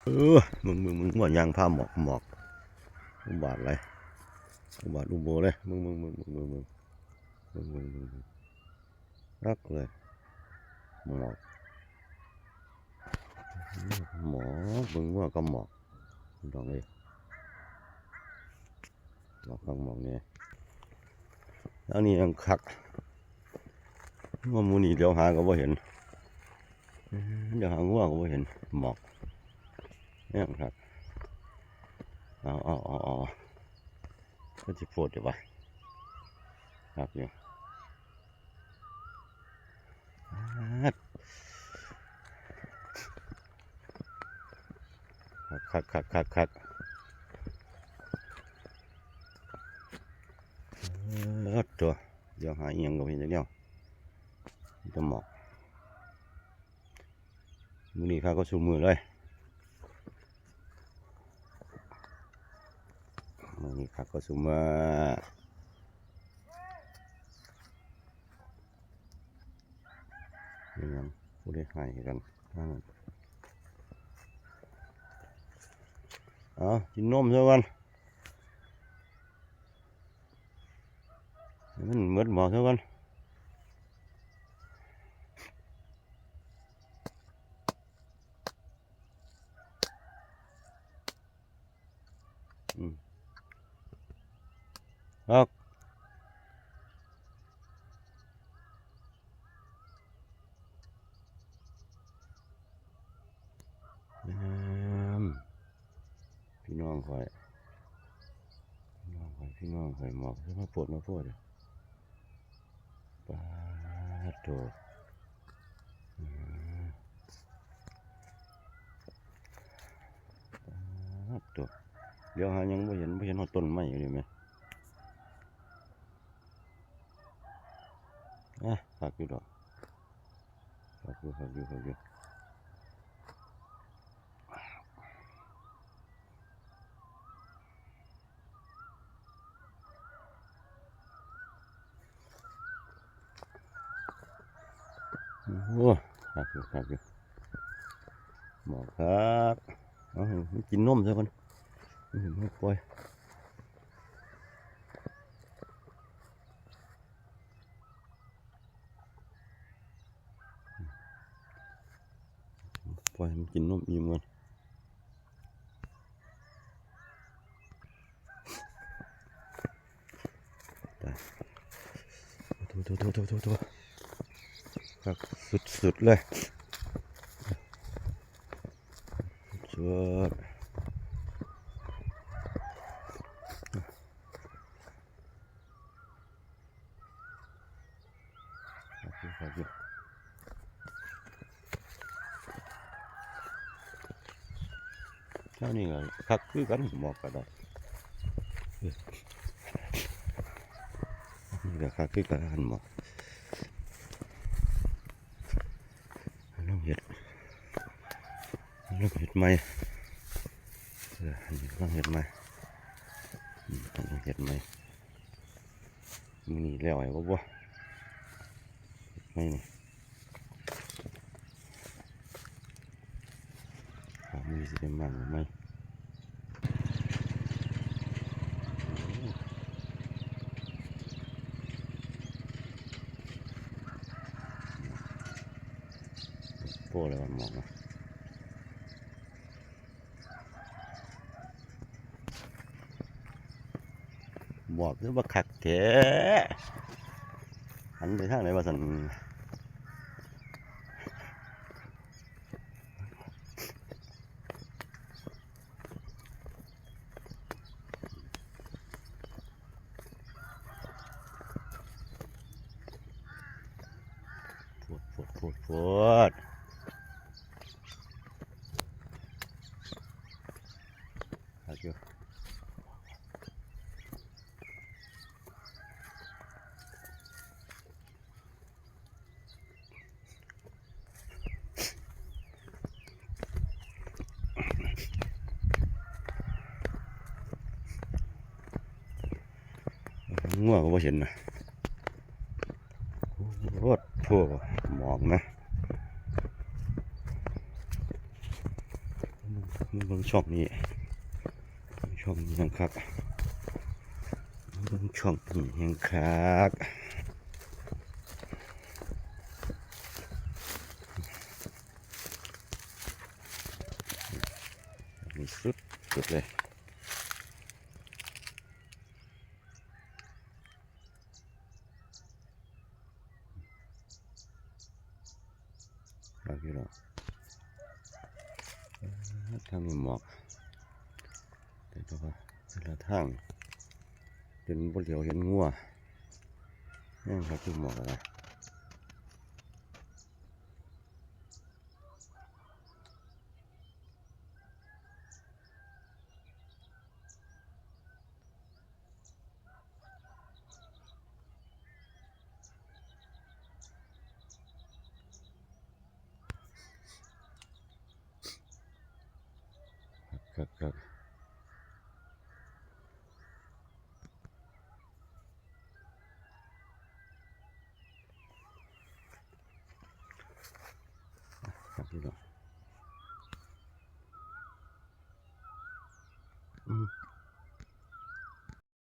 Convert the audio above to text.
ເອີ ເບິ່ງໆໆ ງົວຍ່າງຜ່າໝອກ ໝອກອຸບາດຫຼາຍ ອຸບາດອຸໂບເລີຍ ເບິ່ງໆໆ ເບິ່ງໆໆ ເບິ່ງໆໆ ຄັກເລີຍ ໝອກ ໝອກ ເບິ່ງງົວກັບໝອກ ພີ່ນ້ອງເອີຍ ໝອກຄັກໝອກແນ່ ອັນນີ້ຍັງຄັກ ງົວໝູ່ນີ້ດຽວຫາກໍບໍ່ເຫັນ ດຽວຫາງົວກໍບໍ່ເຫັນ ໝອກຍັງຄັກ ເອົາໆໆໆ ຄືຊິໂພດຢູ່ວະ ຄັກຢູ່ ປາດ ຄັກໆໆໆໆ ເອີ ໂທ້ ດຽວຫາອີ່ຫຍັງກໍບໍ່ເຫັນຈັກແນວ ມີແຕ່ໝອກ ມື້ນີ້ຄັກກວ່າຊຸມື້ເລີຍ ມື້ນີ້ຄັກກວ່າຊຸມື້ ອີ່ຫຍັງ ຜູ້ໃດໃຫ້ກັນ ເອົາ ກິນນົມຊະກ່ອນ ໃຫ້ມັນໝົດໝໍ້ຊະກ່ອນ ອືມ ອອກ ງາມ ພີ່ນ້ອງຂ້ອຍ ພີ່ນ້ອງຂ້ອຍ ພີ່ນ້ອງຂ້ອຍ ໝອກ ມາໂພດ ມາໂພດ ປາດໂທ້ ອືມ ປາດໂທ້ ດຽວຫາຍັງບໍ່ເຫັນ ບໍ່ເຫັນຮອດຕົ້ນໄມ້ຢູ່ນີ້ແມະ ອາ ຄັກຢູ່ດອກ ຄັກຢູ່ ຄັກຢູ່ ຄັກຢູ່. ໂອ້ ຄັກຢູ່ ຄັກຢູ່ ໝອກຄັກ ເອົາໃຫ້ມັນກິນນົມຊະກ່ອນ ມັນຊິມາປ່ອຍ ປ່ອຍໃຫ້ມັນກິນນົມອີ່ມກ່ອນ. ໂທ້ໆໆໆໆ ຄັກສຸດໆເລີຍ ສຸດ. ຄັກຢູ່ ຄັກຢູ່ ແຖວນີ້ກໍຄັກຄືກັນ ໝອກກໍໄດ້ ນີ້ກໍຄັກຄືກັນ ໝອກ ລອງເຮັດ ລອງເຮັດໃໝ່ ເອີ ອັນນີ້ລອງເຮັດໃໝ່ ອືມ ລອງເຮັດໃໝ່. ມື້ນີ້ແລ້ວໃຫ້ບໍ່ ບໍ່ ໄປນີ້ ຫາມື້ຊິໄດ້ມາໃໝ່ ໂອ້ ພໍແລ້ວໝອກນະ. ໝອກຄືວ່າຄັກແທ້ ຫັນໄປທາງໃດວ່າຊັ້ນ ໂພດ ໂພດ ໂພດ ໂພດ. ຄັກຢູ່ ງົວກໍບໍ່ເຫັນນະ ໂອ້ໂຫ ໝອກນະ. ເບິ່ງຊ່ອງນີ້ ຊ່ອງນີ້ແຮງຄັກ ເບິ່ງຊ່ອງນີ້ແຮງຄັກ ນີ້ສຸດ ສຸດເລີຍ. ຄັກຢູ່ດອກ ທາງນີ້ໝອກ ແຕ່ວ່າແຕ່ລະທາງ ຈົນບໍ່ຫຼຽວເຫັນງົວ ຍັງຄັກຢູ່ໝອກກະດາຍ. ຄັກໆ ຄັກຢູ່ດອກ. ອືມ